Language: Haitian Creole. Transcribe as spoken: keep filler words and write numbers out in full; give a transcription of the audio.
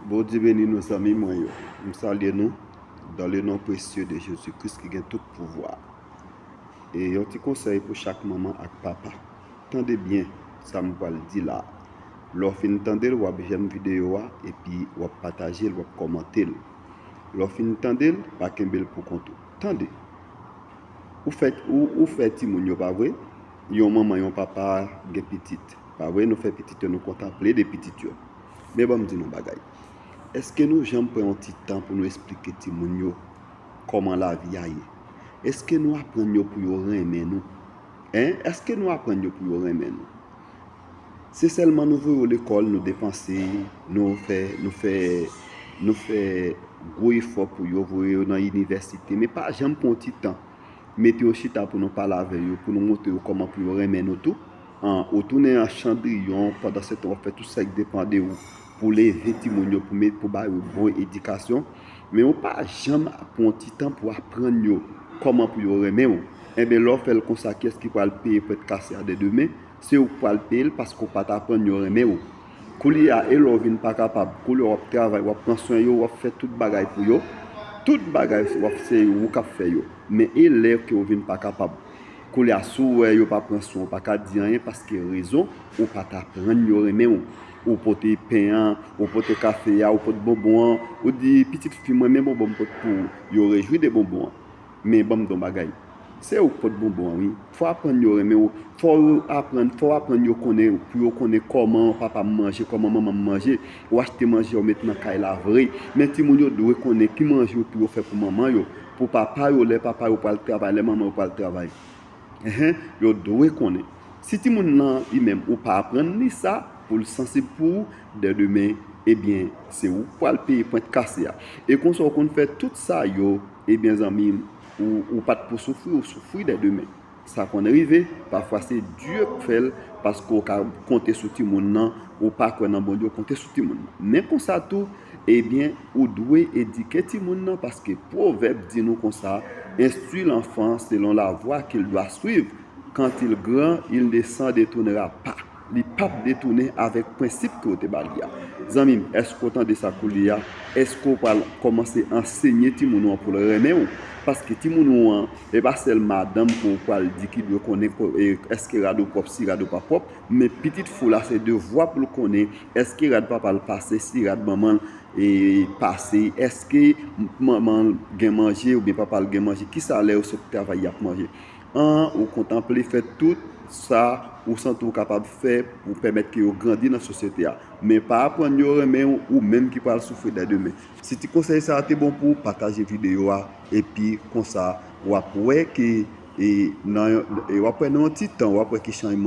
Bondye beni nou, zanmi mwen yo. M salye nou dans le nom précieux de Jésus-Christ ki gen tout pouvwa. E yon ti konsèy pou chak manman ak papa. Tande byen sa m pral di la. Lè w fin tande l, w ap j'aime videyo a, epi w ap pataje l, w ap kòmante l. Lè w fin tande l, pa kenbe l pou kont ou. Tande. Ou fè, ou, ou fè timoun yo, pa vre? Yon manman, yon papa gen pitit, pa vre? Nou fè pitit yo, nou kontan ple de pitit yo. Men ban m di nou yon bagay. Èske nou janm pran yon ti tan pou nou esplike timoun yo kòman lavi a ye? Èske nou aprann yo pou yo renmen nou? Hein? Èske nou aprann yo pou yo renmen nou? Se sèlman nou voye yo lekòl, nou depanse, nou fè, nou fè, nou fè gwo efò pou yo, voye yo nan inivèsite, men pa janm pran yon ti tan mete yo chita pou nou pale avè yo, pou nou montre yo kòman pou yo renmen nou tou. An, ou tounen an chandriyon, pandan se tan w ap fè tout sa k depann de ou pou leve timoun yo, pou met, pou ba yo bon edikasyon. Men ou pa janm pran yon ti tan pou aprann yo kòman pou yo renmen w. Enben, lè w fè l konsa, kiyès ki pral peye pwent kase a dè demen? Se ou k pral peye l paske w pa t aprann yo renmen w. Koulye a, e lè w vin pa kapab, koulye a w ap travay, w ap pran swen yo, w ap fè tout bagay pou yo. Tout bagay w ap, se ou k ap fè yo. Men e lè ke w vin pa kapab? Koulye a, si w wè yo pa pran swen w, w pa ka di anyen paske rezon, ou pa t aprann yo renmen w. Ou pote pen an, ou pote kafe a, ou pote bonbon an, ou di, "Pitit fi, mwen renmen bonbon m pote pou ou." Yo rejwi de bonbon an. Men ban m di w yon bagay. Se ou k pot bonbon an, wi. Fò w aprann yo renmen w. Fò w aprann, fò w aprann yo konnen, pou yo konnen kòman papa m manje, kòman manman m manje. Ou achte manje, ou met nan kay la vre. Men timoun yo dwe konnen ki manje pou yo fè pou manman yo, pou papa yo, lè papa yo pral travay, lè manman yo pral travay. Enhen, yo dwe konnen. Si timoun nan, li menm, ou pa aprann li sa, pou l sansib pou ou, dè demen, ebyen, se ou k pral peye pwent kase a. E konsa, ou konn fè tout sa yo, ebyen, zanmi m, ou, ou pa t pou soufri, ou soufri dè demen. Sa konn rive, pafwa se Dye k fè l, paske ou ka konte sou timoun nan, ou pa kwè nan Bondye, ou konte sou timoun nan. Men konsa tou, ebyen, ou dwe edike timoun nan, paske pwovèb di nou konsa, "Instruis l'enfant selon la voie qu'il doit suivre, quand il grand, il ne s'en détournera pas." Li p ap detounen avèk prensip ke w te ba li a. Zanmi m, èske w tande sa koulye a? Èske w pral kòmanse ansenye timoun ou an pou l renmen w? Paske timoun ou an, e pa sèl madanm ke w pral di ki dwe konnen ko-, e, èske rad ou pwòp, si rad ou pa pwòp, men pitit fi w la, se devwa pou l konnen èske rad papa l pase, si rad manman l, e, pase, èske manman l gen manje oubyen papa l gen manje, ki sa lè yo sot travay y ap manje. An, ou kontanple fè tout sa ou santi w kapab fè pou pèmèt ke yo grandi nan sosyete a. Men pa aprann yo renmen w, ou menm ki pral soufri dè demen. Si ti konsèy sa a te bon pou w, pataje videyo a, epi konsa w ap wè ke, e, nan, e, w ap wè nan yon ti tan, w ap wè ke chanjman